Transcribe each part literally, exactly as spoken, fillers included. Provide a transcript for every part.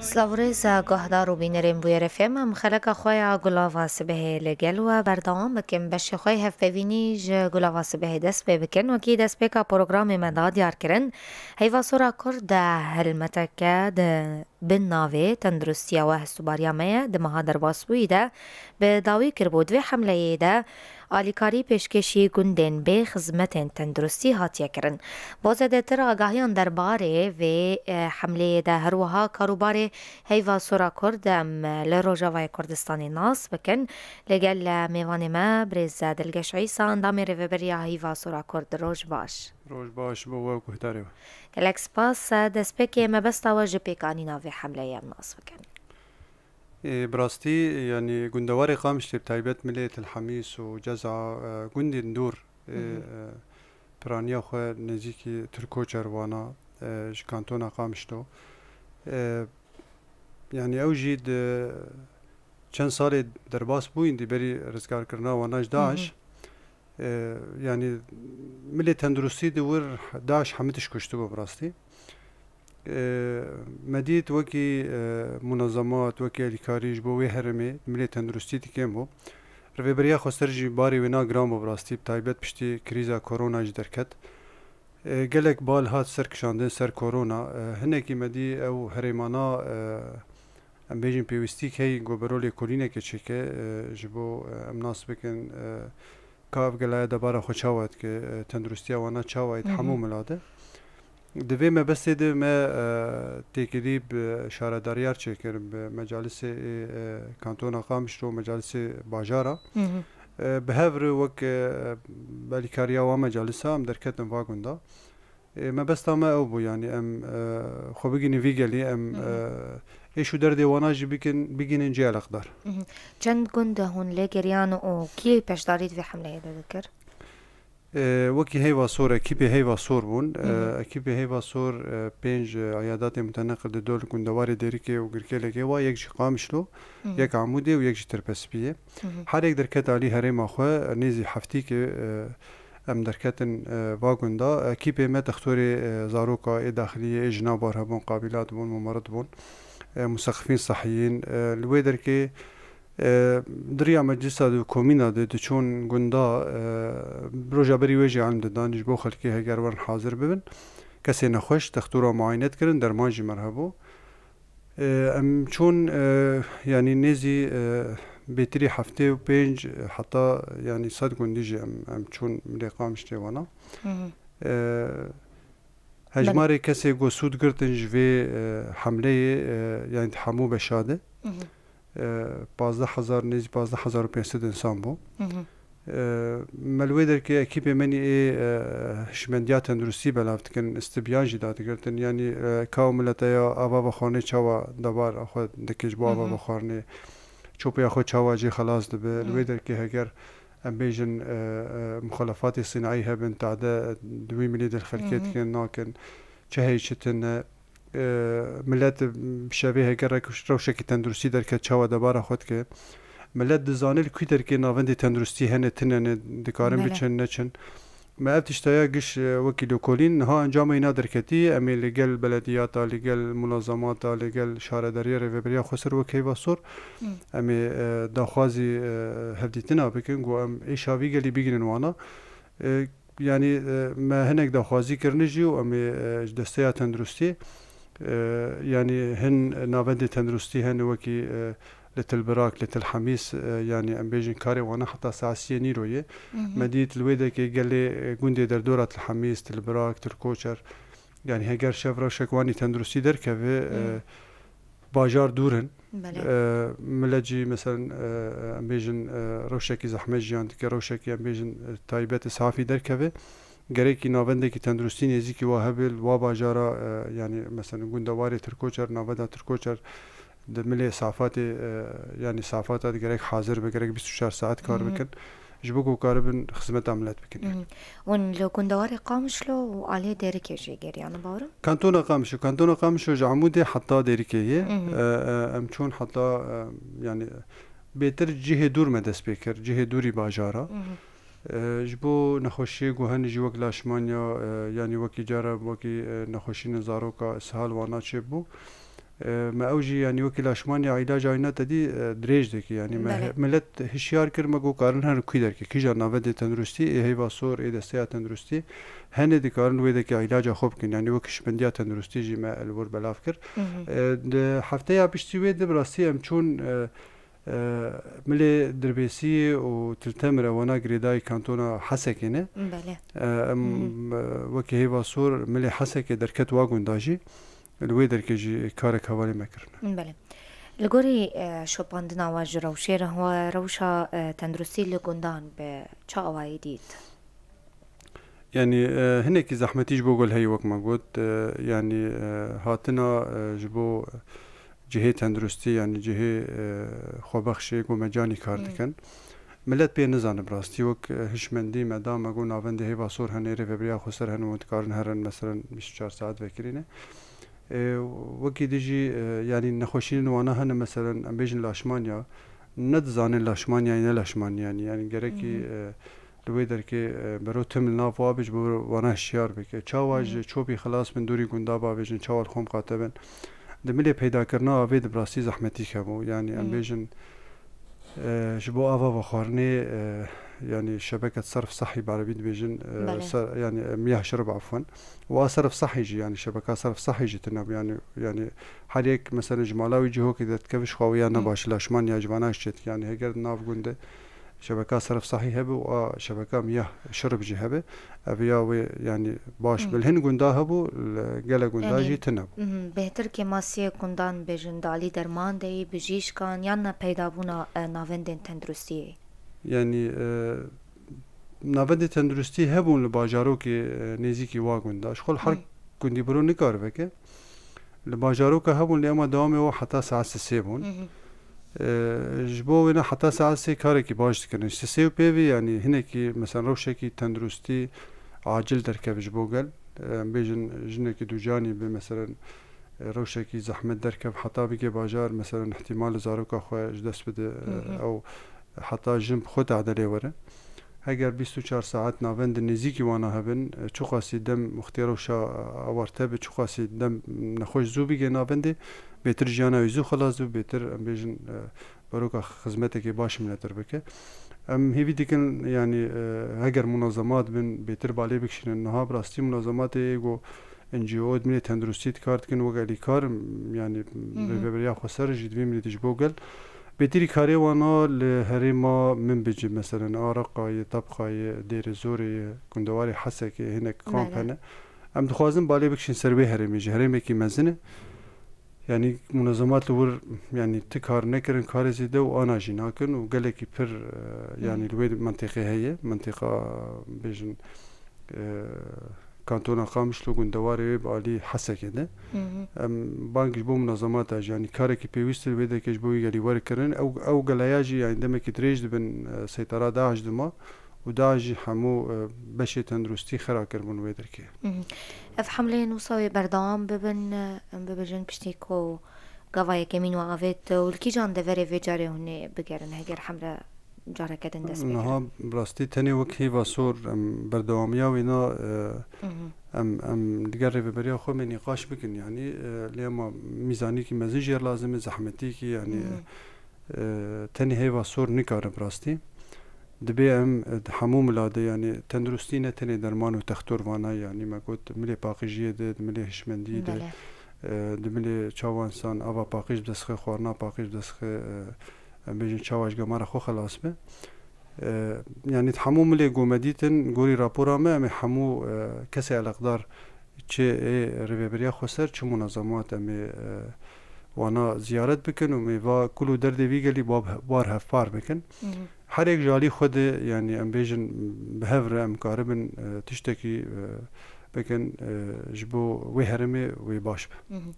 Silav û rêz guhdar û bînerên Bûyer F M, em xeleka xwe ya Gulava Sibehê li gel we berdewam bikin. Beşê xwe yê hevpeyvînî ji Gulava Sibehê dest pê bikin. Wekî destpêka programê me da diyar kirin, heyva sora Kurd de helmeteke di bin navê Tenduristiya we hestûbariya me ye di meha derbasbûyî de bi dawî kiribû. Di vê hemleyê de alîkarî pêşkêşî gundên bê xizmetên tenduristî hatiye kirin. Bo zêdetir agahiyan derbarê vê, e, hemleyê de her wiha karûbarê Heyva Sora Kurd em li Rojavayê Kurdistanê nas bikin. Li gel mêvanê me birêz Dilgeş Îsa, endamê Rêveberiya Heyva Sora Kurd. Roj baş. Roj baş bo we û guhdarê we. Gelek spas. Destpêkê mebesta we ji pêkanîna vê hemleyê em nas bikin. Ê, bi rastî, yanî gundewarê Qamişlê, bi taybet milê Til Hemîs û Ceza, e, gundên dûr, ê, Hı hı. e, piraniya xwe nêzîkî Tirkoçer wana, e, ji kantona Qamişlo. E, yanî ew jî di çend salê derbas bûyîn di berî rizgarkirina wana ji Hı hı. DAIŞ. E, yanî milê tenduristî di wir DAIŞ hemî tişt kuştibû bi rastî. E, me dît wekî, e, munazemat, wekî alîkarî ji bo wê herêmê milê tenduristî di kêm bû. Rêveberiya Xweser jî barê wêna giran bû bi rastî, bi taybet piştî krîza korona jî derket. E, gelek bal hat ser kişandin ser korona. E, hinekî me dî ew herêmana, e, em bêjin pêwîstîk hey ku bi rolê kolînekê çêke, e, ji bo, e, em nas bikin, e, ka ev gelaya debara xwe çawa dike, e, tenduristiya wana çawa ye di Hı hı. hemû mila de. Di vê mebestê de me, e, têkilî bi şaredariyar çêkir, bi mecalisê, e, e, kantona Qamişlo, mecalisê bajara. Hı hı. E, bi hev re wek, e, belîkariya wa mecelisa em derketin va gunda. E, mebesta me ew bû, yanî em, e, xwe bigihînin vî gelî, em, Hı hı. e, êş û derdê wana jî bikin, bigihînin cihê eleqdar. Hı hı. Çend gund hûn lê geriyan û kî beşdarî di vê hemleyê de dikir? E, wekî Heyva Sor, ekîpê Heyva Sor bûn. E, Hı hı. ekîpê Heyva Sor, e, pênc, e, eyadatê muteneqil di dol gundewarê Dêrikê û Girkêlekê wa, yek jî Qamişlo, Hı hı. yek Amûdê û yek jî Tirpespiyê. Hı hı. Her yek derket alî herêma xwe, nêzî heftîkê, e, em derketin, e, va gunda. Ekîpê me textorê, e, zaroka, ê daxiliyê, ê jina bar hebûn, qabîlat bûn, mumerit bûn, e, musexifîn sehiyîn. E, li wê derkê, e, di riya meclisa di komîna de diçûn gunda, e, roja berî wê jî elm didan, ji bo xelkê heger werin hazir bibin. Kesê nexweş textora muayene dikirin, derman jî me re hebû. E, em çûn, e, yanî nêzî, e, bêtirî heftê û pênc, heta yanî sed gundî jî em, em çûn milê Qamişlê wana. Hı hı. E, Belê. hejmarê kesê ku sûd girtin ji vê, e, hemleyê, e, yanî di hemû beşa de, Hı hı. e, pazdeh hezar, nêzî pazdeh hezar û pênc sed însan bû. Hı hı. E, me li wê derkê ekîpê me nî ê, e, hişmendiya tenduristî belav dikin, stibiyan jî dadigirtin. Yanî, e, ka ew milete ya ava vexwarinê çawa debara xwe dike ji bo Hı ava hı. vexwarinê, çopê ya xwe çawa jê xelas dibe. Li Hı. wê derkê heger em bêjin, e, e, muxelefatê sînaî hebin, tade di wî milî de li xelkê Hı hı. dikin, nakin, çi heye çi tune. E, milet bi şevê heger rek-, rewşekî tenduristî derket, çawa debara xwe dike. Milet dizane li kû derkê navendê tenduristî hene, tune ne, dikarin Belê. biçin, neçin. Me ev tişta ya giş, e, wekî lêkolîn, niha encama îna derketî, em ê li gel belediyata, li gel munazamata, li gel şaredariya rêveberiya Xweser wek Heyva Sor, Hı. em ê, e, daxwazî, e, hevdîtina bikin, ku em êşa vî gelî bigihînin wana. E, yanî, e, me hinek daxwazî kirine jî û em ê, e, ji desteya tenduristî, e, yanî hin navendê tenduristî hene wekî, e, li Til Birak, li Til Hemîs, e, yanî em bêjin karê wana heta saet siyê nîro ye. Hı hı. Me dît li wê derkê gelê, e, gundê derdora Til Hemîs, Til Birak, Til Koçer, yanî heger şev rewşek wanî tenduristî derkeve, e, Hı. bajar dûr in. Belê. E, milet jî, meselen, e, em bêjin, e, rewşekî zehmet jiyan dike, rewşekî, em bêjin, e, taybet, safî derkeve. Gerekî navendekî tenduristî nêzîkî wa hebe, li wa bajara, e, yanî, meselen, gundewarê Tirkoçer, navenda Tirkoçer di milê Safatê, e, yanî Safata di gerek hazir be, gerek bîst û çar saet kar Hı hı. bikin. Ji bo ku karibin xizmeta milet bikin. Hı hı. Hûn li gundewarê Qamişlo û aliyê Dêrikê jî geriyan, bawer im? Kantona Qamişlo, Kantona Qamişlo ji Amûdê heta Dêrikê ye. Hı hı. E, e, em çûn heta, e, yanî bêtir cihê dûr me dest pê kir, cihê dûrî bajara. Hı hı. E, ji bo nexweşiyê ku hene jî wek laşmanya, e, yanî wekî cara, wekî, e, nexweşînên zaroka, îshal wana çêbû. E, me ew jî, yanî wekî laşmaniya îlaca wîna te dî, e, dirêj dikî. Yanî me Belê. he-, millet hişyar kir, me got karin herin kû derkê, kîja navendê tenduristî, ê heyva sor, ê desteya tenduristî, hene dikarin wê derkê îlaca xwe bikin. Yanî wek hişmendiya tenduristî jî me li wir belav kir. Hı hı. E, di hefteya piştî wê di bi rastî em çûn, e, e, milê Dirbêsiyê û Tiltemir e, wana girêdayî kantona Hesekê ne. Belê. E, em, Hı hı. e, wekî heyva sor milê Hesekê derket wa gunda jî. Li wê derkê jî karek hevalê me kirine. Belê. Li gorî, e, şopandina we ji rewşê re, we rewşa, e, tenduristî li gundan bi çi awayî dît? Yanî, e, hinekî zehmetî ji bo gel heye, wek me got, e, yanî, e, hatina, e, ji bo cihê tenduristî, yanî cihê, e, xwebexşê, ku me canî kar Hmm. dikin. Millet pê nizane bi rastî, wek, e, hişmendî me da, me got navendê heyva sor hene, rêveberiya xweser hene, hûn dikarin herin, meselen, bîst û çar saet vekirîne. E, wekî dî jî, e, yanî nexweşînên wana hene, meselen, em bêjin laşmanya, ne dizanin laşmanya, ne laşmanya, yanî, yanî gerekî, Hı hı. e, li wê derkê, e, bero tim li nav wa be, ji bo wana hişyar bike. Çawa Hı hı. ji çopî xilas bin, dûrî gunda bavêjin, çawa li xwe miqate bin. Di milê peydakirina avê de bi rastî zehmetîk hebû. Yanî, em Hı hı. bêjin, e, ji bo ava vexwarinê, e, yanî şebeke serf sehî bi erebî dibêjin, e, Belê. ser, yanî, e, miyah şirb, efwen. Û a serf sehî jî, yanî şebeka serf sehî jî tune bû. Yanî, yanî her yek, meselen, ji mala wî cihokê derdikeve, ji xwe wê ya ne Hı. baş, laşman ya ji vana şişet. Yanî heger di nav gund de şebeka serf sehî hebe û a şebeka miyah şirb jî hebe, ev ya wê, yanî, baş Hı. be. Li hin gunda hebû, li gelek gunda Yanî, jî tune bû. hı, bêhtir kêmasiyê gundan bêjin, di alî derman de yî, bijîşkan, yan ne peydabûna, e, navendên tenduristiyê? Yanî, e, navendê tenduristî hebûn li bajarokê, e, nêzîkî wa gunda. Ji xwe li her Hı. gundî biro nikaribe ke. Li bajaroka hebûn, lê ema dewamê wa heta saet sisê bûn. Hı hı. E, ji bo wêne heta saet sê karekî baş dikirin. Ji sisê û pê ve, yanî hinekî, mesela, rewşekî tenduristî acil derkeve ji bo gel. E, em bêjin jinekî ducanî bi, mesela, e, rewşekî zehmet derkev heta bige bajar, mesela, ihtimal zaroka xwe ji dest bide, e, Hı hı. ew heta jin bi xwe tehdilê were. Heger bîst û çar saet navend nêzîkî wana hebin, e, çiqasî dem wextê rewşa awarte be, çiqasî dem nexweş zû bige navendê, bêtir jiyana wî zû xilas dibe, bêtir, em bêjin, e, beroka xizmetekê baş miletir bike. Em hêvî dikin, yanî, e, heger munazemat bin, bêtir balê bikişînin. Niha bi rastî munazematê êgo N G O, di milê tenduristî dikar dikin, wek elîkar, yanî Hı hı. rêveberiya xweser jî di vê milê de ji bo gel. Bêtirî karê wana li herêma min bicî, meselen, Araqa ye, Tabxa ye, Dêrê Zorê ye, gundewarê Hesekê, hinek kamp Belê. hene. Em dixwazin balê bikişin ser wê herêmê jî. Herêmekî mezin e. Yanî munazemat li wir, yanî ti kar nekirin, karê zêde û ana jî nakin û gelekî pir, e, Hı hı. yanî li wê mentiqê heye. Mentiqa, bêjin, e, Kantona Qamişlo, gundewarê wê bi alî Hesekê de. Hı hı. Em bang ji bo munazemata jî, yanî karekî pêwîst e, wê derkê ji bo wî gelî were kirin. Ew, ew geleya jî, yanî demekî dirêj dibin, e, seytara DAIŞ dima û DAIŞ jî hemû, e, beşê tenduristî xera kiribûn wê derkê. Hı hı. Ev hemleyên wisa wê berdewam bibin, e, em bibêjin piştî ku gava yekemîn we avêt û li kîjan deverê vê carê hûn ê bigerin, heger hemle careke din dest pê Niha kirin. bi rastî tenê wek hêva sor em berdewamiya wîna, e, Hı hı. em, em digel rêveberiya xwe me nîqaş bikin, yanî, e, lê ema mîzanîkî mezin jê re lazim e, zehmetîkî, yanî, Hı hı. e, tenê hêva sor nikare bi rastî. Dibê em, e, di hemû mila de, yanî tenduristî ne tenê derman û textor vana, yanî me got milê paqijiyê de, di milê hişmendiyê de, Belê. e, di milê çawa însan ava paqij bi dest xixe, xwarina paqij bi dest xixe, e, em bêjin çawa ji gemara xwe xelas be. E, yanî di hemû milê ku me dîtin, gorî rapora me, em ê hemû, e, kesê eleqdar, çi ê rêveberiya xweser, çi munazemat, em ê, e, wana ziyaret bikin û em ê va kul û derdê vî gelî bar, bar hevpar bikin. Hı hı. Her yek ji alî xwe de, yanî em bêjin bi hev re em karibin, e, tiştekî, e, bikin, e, ji bo wê herêmê wê baş be. Hı hı.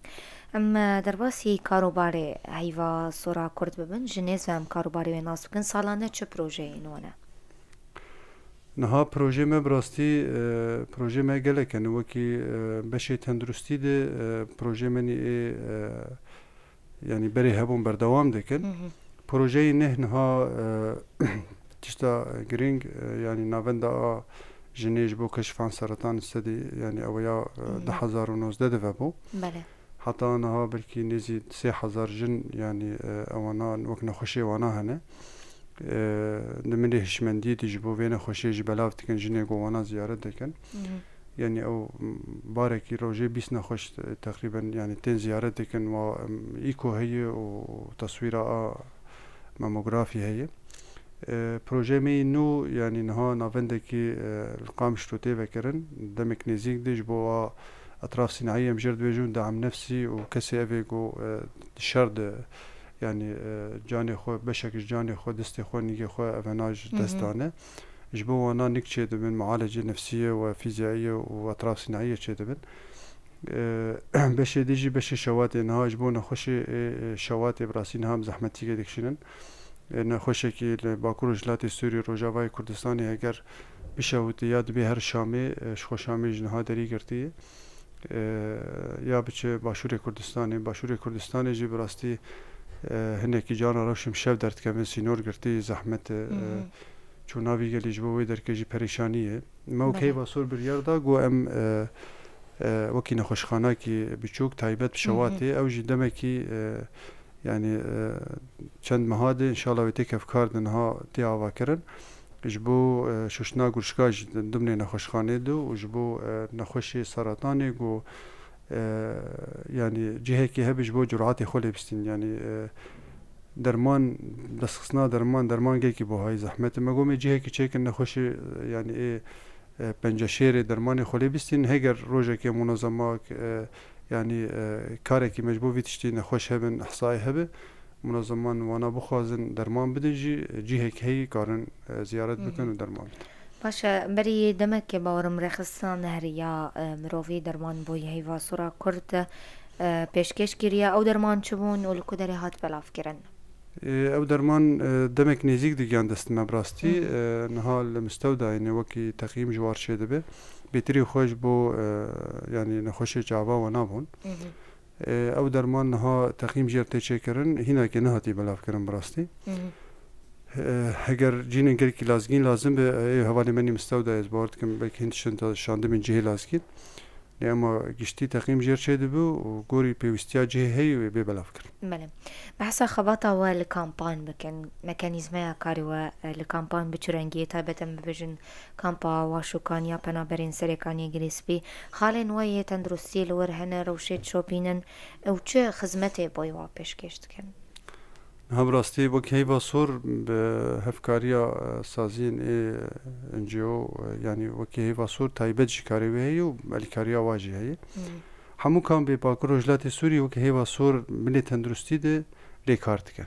Em, e, derbasî karobarê heyva sora Kurd bibin, ji nêz ve em karobarê wê nas bikin. Salane çi projeyên we ne? Niha projeyê me bi rastî, e, projeyê me gelek hene. Wekî, e, beşê tenduristî de, e, projeyê me nî ê, e, yanî berê hebûn berdewam dikin. Hı hı. Projeyê neh niha, e, tişta girîng, e, yanî navenda a jinê ji bo keşfan seretan sedî, yanî ew ya, e, Hı hı. du hezar û nozdeh de vebû. Belê. Heta niha belkî nêzî sê hezar jin, yanî, e, ewana wek nexweşê wana hene. E, di milê hişmendiyê de ji bo vê nexweşiyê jî belav dikin, jinê ku wana ziyaret dikin. Yanî ew, m, barekî rojê bîst nexweş, e, teqrîben, yanî tên ziyaret dikin, wa, m, îko heye û teswîra a mamografî heye. E, projeyê me yê nû, yanî niha navendekî, e, li Qamişlo tê vekirin. Demek nêzîk de ji bo a etraf sînayî em jê re dibêjin dam nefsî û kesê ev ê ku, e, di şer de, yanî, e, canê xwe, beşek ji canê xwe, destê xwe, nîgê xwe evena ji dest dane. Ji bo wana nik çêdibin, mualece nefsî ye we fîziyayî ye û etraf sînayî ye çêdibin. E, beşê dî jî beşê şewatê niha ji bo nexweşê, e, e, şewatê bi rastî niha em zehmetîkê dikişînin. E, nexweşekî li Bakur Rojhilatê Sûrî, Rojavayê Kurdistanê heger bişewitî ya dibê her Şamê, e, ji xwe Şamê ji niha derî girtî ye. E, ya biçe Başûrê Kurdistanê. Başûrê Kurdistanê jî bi rastî, e, hinekî cana rewşim şev derdikevin, sînor girtî, zehmet e, e, çûna vî gelî ji bo wê derkê jî perêşanî ye. Me wek Heyva Sor biryar da ku em, e, e, wekî nexweşxanakî biçûk taybet bi şewatê, ew jî demekî, e, yanî, e, çend meha de înşallah wê tê kevkar de niha tê avakirin. Ji bo, e, şuştina gurşka jî di dimnê nexweşxanê de û ji bo, e, nexweşê seratanê ku, e, yanî cihekî hebe ji bo curatê xwe lê bistîn. Yanî, e, derman, destxistina derman, derman gelkî buhayî zehmet e. Me gomê cihekî çêkin nexweşê, e, yanî ê, e, penceşêrê dermanê xwe lê bistîn. Heger rojekê munezemak, e, yanî, e, karekî me ji bo vî tiştî nexweş hebin, ihsayê hebe, munezeman wana bixwazin derman bidin jî, cihek heyî karin, e, ziyaret bikin û derman bidin. Baş e, berî demekê bawerim rêxistina neheriya, e, mirovî derman boyî Heyva Sora Kurd, e, pêşkêş kiriye. Ew derman çi bûn û li ku derê hat belavkirin? E, ew derman, e, demek nêzîk digiyan dest me bi rastî. E, niha li Mistewdayê ne wekî teqîm ji war çêdibe. Bêtirî xwe ji bo, e, yanî nexweşê çava wana bûn. E, ew derman niha teqîm jê re tê çêkirin, hînakê nehatî belavkirin bi rastî. E, heger cînên gelkî lazgîn lazim be, e, ê hevalê me nî Mistewdayê ez bawer dikim belkî hin tiştin ta şandibin cihê lazgîn. Lê ema giştî teqîm jê re çêdibe û gorî pêwîstiya cihê heye wê bê belavkirin. Belê. Behsa xebata we li kampan bikin, mekanîzmeya karê we, e, li kampan bi çi rengî ye, taybet em bibêjin kampa Waşûkan ya penaberên Serêkaniyê Girê Spî, xalên we yê tenduristî li wir hene, rewşê dişopînin û çi xizmetê boy wa pêşkêş dikin? Niha bi rastî wek Heyva Sor bi hevkariya, e, saziyên ê N G O, e, yanî wekî Heyva Sor taybet jî karê wê heye û alîkariya wa jî heye. Hemû kampê Bakur Rojhilatê Sûrî wekî Heyva Sor milê tenduristî de lê kar dike.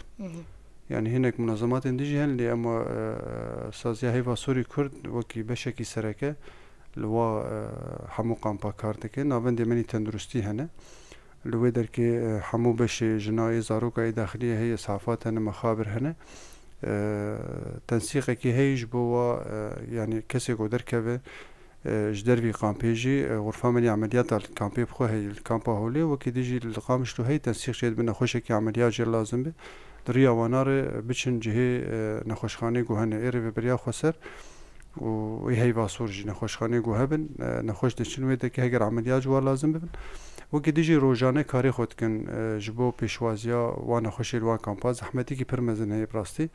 Yanî hinek munezematên din jî hene lê ema, e, saziya Heyva Sorî Kurd wekî beşekî sereke li wa, e, hemû kampa kar dike. Navendê me nî tenduristî hene. Li wê derkê, e, hemû beşê jina ê zaroka ê daxiliyê heye, safat hene, mexabir hene. E, tensîqekî heye ji bo wa, e, yanî kesê ku derkeve, e, ji dervî kampê jî, e, xurfa me nî emeliyata li kampê bi xwe heye, li kampa Holê, wekî dî jî li Qamişlo heye, tensîq çêdibe nexweşekî emeliyat jê lazim be. Di riya wana re biçin cihê, e, nexweşxanê ku hene ê rêveberiya xweser û ê Heyva Sor jî nexweşxanê ku hebin, e, nexweş diçin wê derkê heger emeliyat ji wan lazim bibin. Wekî dî jî rojane karê xwe dikin, e, ji bo pêşwaziya wan nexweşê li wan kampa. Zehmetîkî pir mezin heye bi rastî.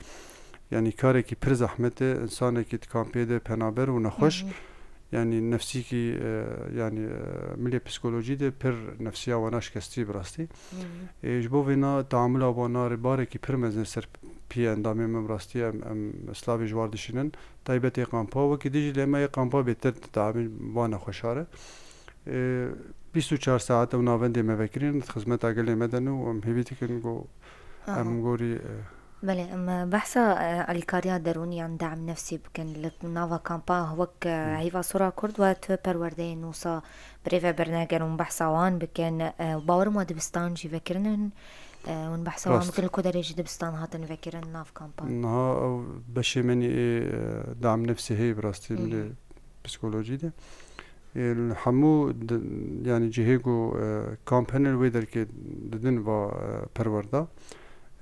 Yanî karekî pir zehmet e, insanekî di kampê de penaber û nexweş, yanî nefsîkî, e, yanî, e, milê psîkolojî de pir nefsiya wana şikestî bi rastî. E, ji bo vêna teamula wana rê barekî pir mezin ser piyê endamê me bi rastî em, em slavê ji war dişînin. Taybetê kampa, wekî dî jî lê me yê kampa bêtir diteamîn van nexweşa re. E, bîst û çar saet ew navendê me vekirîn, xizmeta gelê me de ne û em hêvî dikin ku Aha. em gorî, e, Belê, em, e, behsa, e, alîkariya derûnî yan dam nefsî bikin. Li nava kampa wek, e, Heyva Sora Kurd we tu perwerdeyên wisa bi rê ve birine ger hûn behsa wan bikin. E, bawerim we dibistan jî vekirinin. E, hûn behsa wan Rast. bikin, li ku derê jî dibistan hatin vekirin nav kampan? Niha ew beşê me nî ê, e, dam nefsî heye bi rastî Hı hı. milê psîkolojî de. Ê, li hemû di, yanî cihê ku, e, kamp hene li wê derkê didin va, e, perwerda.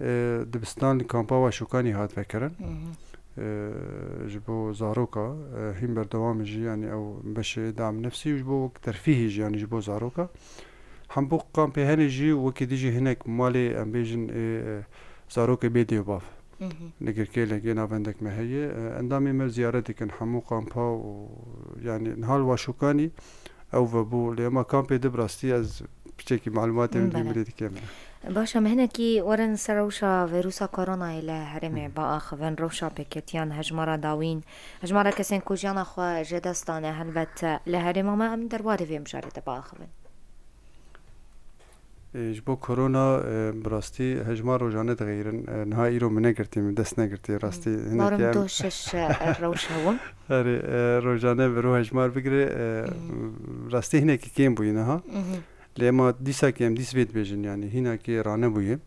E, dibistan li kampa Waşûkanî hat vekirin. Hı hı. E, ji bo zaroka, e, hîn berdewam jî, yanî ew beşê dam nefsî û ji bo wek terfîhî jî, yanî ji bo zaroka. Hemû kampê hene jî wekî dî jî hinek malê, em bêjin, ê, e, zarokê bê dê û bav. Mhm. Li Girkêlekê navendek me heye. E, endamê me ziyaret dikin hemû kampa û, yani, niha li Waşûkanî ew vebû. Lê ema kampê di bi rastî ez piçekî malûmatê min Bele. Dîmilê dikêm. Baş e, em hinekî werin ser rewşa vîrusa koronayê li herêmê Mhm. biaxivin, rewşa pêketiyan, hejmara dawîn, hejmara kesên ku jiyana xwe ji dest dane, helbet li herêma me em derbarê vê mijarê de biaxivin. E, ji bo korona, e, bi rastî hejmar rojane dixeyirin. E, niha îro min negirtî, min dest negirtî. Rastî Hmm. hinek Barim em do şeş, e, rewş hebûn. Erê, e, rojane bi ro hejmar bigire, e, Hmm. rastî hinekî kêm bûyî niha. Mhm. Lê ema dîsa ki em dîs vê dibêjin, yani hîna ki ranebûye.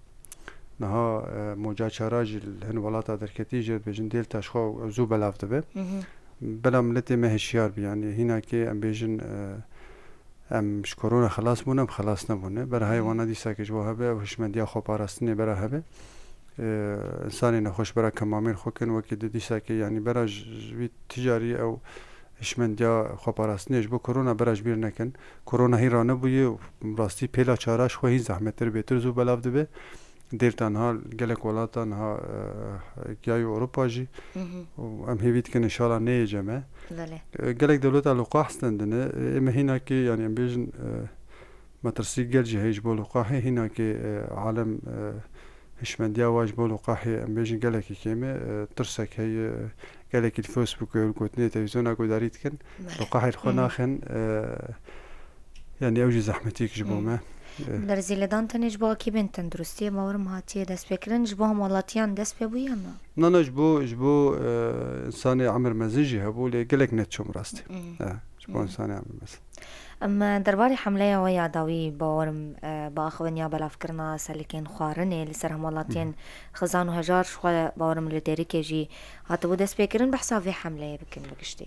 Niha, e, moca çara jî li hin welata derketî jê dibêjin, Delta ji xwe zû belav dibe. Mhm. Bela miletê me hişyar bi, yani hîna ki em bêjin, e, em ji korona xelas bûn, em xelas nebûne. Bera heywana dîsa ki ji bo hebe, ew hişmendiya xweparastinê bera hebe. E, insanê nexweş bera kemamên xwe kin, wekî di dîsa ki, yani bera ji, ji vî ticarî ew hişmendiya xweparastinê ji bo korona bera ji bîr nekin. Korona hîn ranebûye û rastî pêla çara ji xwe hîn zehmettir bêtir zû belav dibe. Dêrta niha gelek welata niha, e, ya Ewropa jî Mhm. û em hêvî dikin inşallah neyê cem e. Belê. E, gelek dewleta liqah stendine. E, ê me hîna ki, yani em bêjin, e, metirsî gel jî heye ji bo liqahê, hîna ki, e, alem, e, hişmendiya wa ji bo liqahê em bêjin gelekî kêm e. E, tirsek heye, e, gelekî li Facebookê û li gotinê televîzyona guhdarî dikin. Belê. Liqahê li xwe Hmm. naxin, e, yani ew jî zehmetîk ji bo Hmm. me. E, Derzîledan tenê ji bo ekîbên tenduristiyê bawerim hatiye destpêkirin, ji bo hemwelatiyan dest pê bûye me? Na, na, ji bo, ji bo, e, insanê emir mezin jî hebû, lê gelek net çûm rastî. Hmm. E, ji bo Hmm. insanê emir mezin. Em, e, derbarê hemleya we ya dawî bawerim, e, biaxivin ya belavkirina selikên xwarinê li ser hemwelatiyên Mhm. xizan û hejar ji xwe bawerim li Dêrikê jî hatibû destpêkirin, behsa vê hemleyê bikin bi giştî.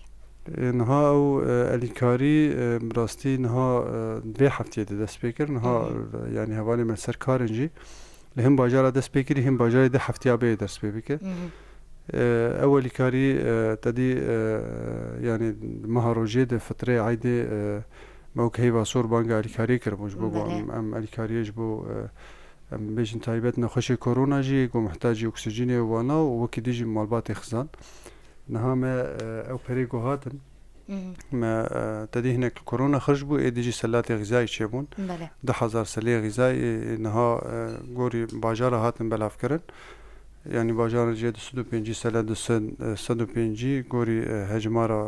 E, niha ew, e, elîkarî, e, bi rastî niha, e, vê heftiyê de dest pê kir. Niha, Hı hı. e, yani hevalê me li ser kar in jî. Li hin bajara dest pê kirî, hin bajarê di heftiya bê dest pê bike. Hı hı. E, ew elîkarî, e, te dî, e, yani meha rojê de fitrê eydê, e, me wek heyva sor banga elîkariyê kiribûn ji bo ku Belê. em, em elîkariyê ji bo, e, em bêjin taybet nexweşê korona jî, ku muhtacî oksîjînê û wana û wekî dî jî malbatê xizan. Niha me, e, ew perê ku hatin, Mhm. me, e, te dî hinek li korona xirc bû, êdî jî selatê xîzayî çêbûn. Belê. Du hezar selê xîzayî, e, niha, e, gorî bajara hatin belavkirin. Yanî bajarê jê du sed û pêncî sele, du sed, e, sed û pêncî gorî, e, hejmara,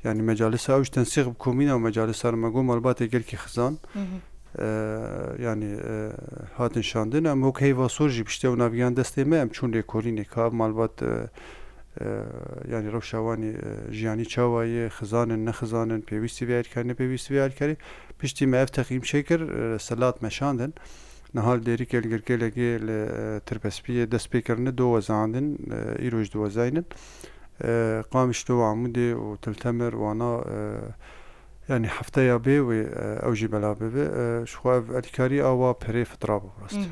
yanî mecalisa ew ji tensîq bi komîna û mecalisa re me got malbatê gelkî xizan. Mhm. E, yanî, e, hatin şandin. Em wek heyva sor jî piştî ew naviyan destê me, em çûn lêkolînê ka ev malbat, e, e, yanî rewşa wan ê, e, jiyanî çawa ye, xizan in, nexizan in, pêwîstî vê alîkarî, nepêwîstî vê alîkarî. Piştî me ev teqîm çêkir, e, selat me şandin. Niha li Dêrikê, li Girkêlekê, li, e, Tirpespiyê dest pê kirine, do wezandin, e, îro jî diwezaynin. E, Qamişlo, Amûdê û Til Temer, wana, e, yanî hefteya bê wê, e, ew jî belav bibe. E, ji xwe ev elîkarî awa perê fitra bû, rast. Hmm.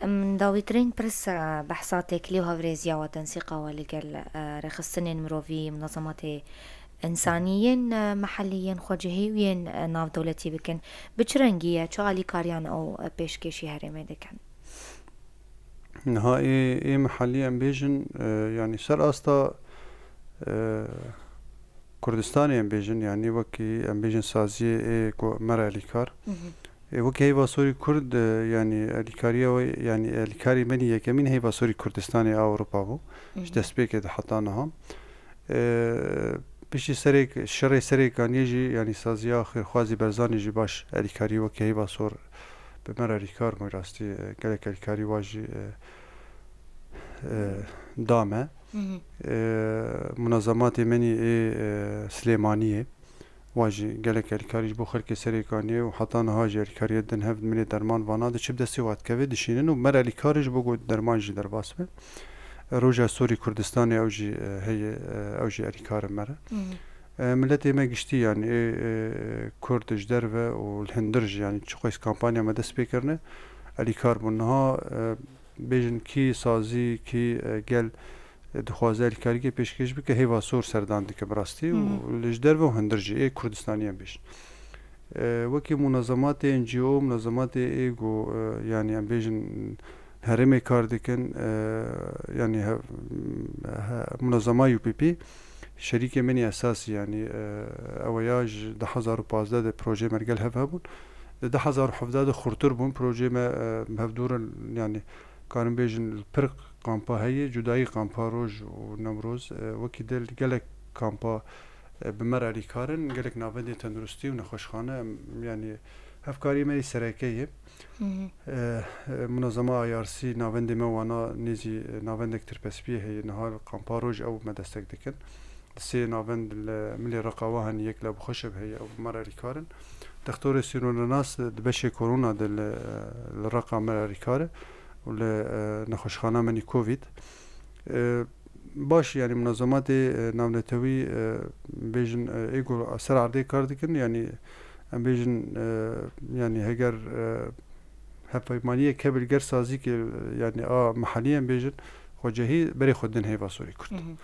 Em, dawîtirîn pirs, e, behsa têkilî û hevrêziya we, tensîqa we li gel, e, rêxistinên mirovî, munazematê însanî yên, e, mehellî, yên xwecihî û yên, e, navdewletî bikin. Bi çi rengî ye? Çi alîkariyan ew, e, pêşkêşî herêmê dikin? Niha ê, ê mehellî em bêjin, e, yanî ser asta, e, Kurdistanê em bêjin, yanî wekî em bêjin saziyê ê ku me re elîkar. Mhm. Ê wekî heyva sorî Kurd, e, yanî elîkariya we, yanî elîkarî me nî yekemîn heyva sorî Kurdistanê a Ewropa bû. Mhm. Ji destpêkê de heta niha. E, piştî serê, şerê Serêkaniyê jî, yanî saziya Xêrxwazî Berzanî jî baş elîkarî wekî heyva sor bi me re elîkar bû rastî, e, gelek elîkarî wa jî, e, e, da me. Mhm. E, munazematê me nî ê, e, Silêmaniyê. Wa jî gelek elîkarî ji bo xelkê Serêkaniyê û heta niha jî elîkariyê din hev min ê derman vana diçe bi destê wa dikeve dişînin û me re elîkar e ji bo ku derman jî derbas be. Roja Sorî Kurdistanê ew jî, e, heye, e, ew jî elîkar e me re. Hı hı. E, miletê me giştî, yanî, ê, e, Kurd ji derve û li hundir jî, yanî çiqas kampanya me dest pê kirine, elîkar bûn. Niha, e, bêjin kî sazî, kî, e, gel, e, dixwaze elîkarîkê pêşkêş bike, hêva sor serdan dike bi rastî û Hı hı. li ji derve û hundir jî ê Kurdistanî em bêjin. E, wekî munazematê N G O, munazematê ê ku, e, yanî em bêjin herêmê kar dikin, e, yanî he-, he-, munazema U P P şerîkê min ê esasî, yanî, e, ew ya ji du hezar û pazdeh de projeyê me li gel hev hebûn. Di du hezar û hevdeh de xurtir bûn, projeyê me, e, hevdû re, yanî karin bêjin li pir kampa heye, cudayî kampa Roj û Newroz, e, wekî dil gelek kampa e, bi me re alîkar in, gelek navendê tenduristî û nexweşxane, em, yanî hevkariyê me yê sereke ye. E, e, Munazema I R C navendê me wana nêzî, e, navendek tirpespiyê heye, niha li kampa Roj ew me destek dikin. Di sê navend li milê Reqa we hene, yek li Ebû Xweşeb heye, ew bi me re alîkar in. Dextorê sîronenas di beşê korona de li, e, li Reqa me re alîkar e û li, e, nexweşxana me nî Covid. E, Baş, yanî munazematê, e, navnetewî, e, bêjin, e, ê ku ser erdê kar dikin, yanî em bêjin, e, yanî heger, e, hevpeymaniyek hebe li ger sazîkê, e, yanî a mehelî em bêjin, xwecehî berê xwe din Heyva Sorê Kurd. Mhm.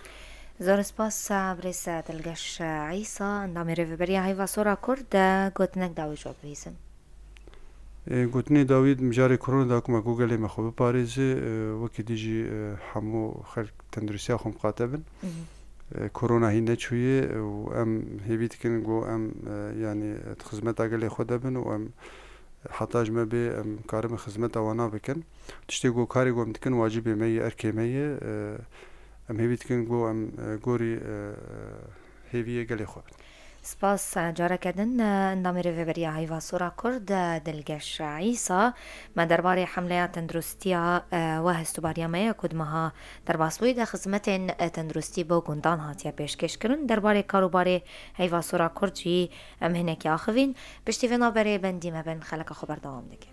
Zor spas, e, birêz, e, Dilgeş, e, Îsa, endamê Rêveberiya Heyva Sora Kurd, e, gotinek dawî ji we bihîzin. Ê, gotinê dawî mijarê korona da ku me ku gelê me xwe biparêze, e, wekî dî jî, e, hemû xelk tenduristiya xwe miqate bin. Mhm. E, korona hîn neçûye û em hêvî dikin ku em, e, yanî di xizmeta gelê xwe de bin û em heta ji me bê em karibin xizmeta wana bikin. Tiştê ku karê ku em dikin wacibê me ye, erkê me ye. E, em hêvî dikin ku em, e, gorî, e, hêviyê gelê xwe bin. Spas, e, careke din, e, endamê Rêveberiya Heyva Sora Kurd, e, Dilgeş Îsa, me derbarê hemleya tenduristiya, e, we hestûbariya me ye ku di meha derbasbûyî de xizmetên, e, tenduristî bo gundan hatiye pêşkêşkirin. Derbarê karûbarê Heyva Sora Kurd jî em hinekî axivîn. Piştî vê navberê bendî me bin, xeleka xwe berdewam dikin.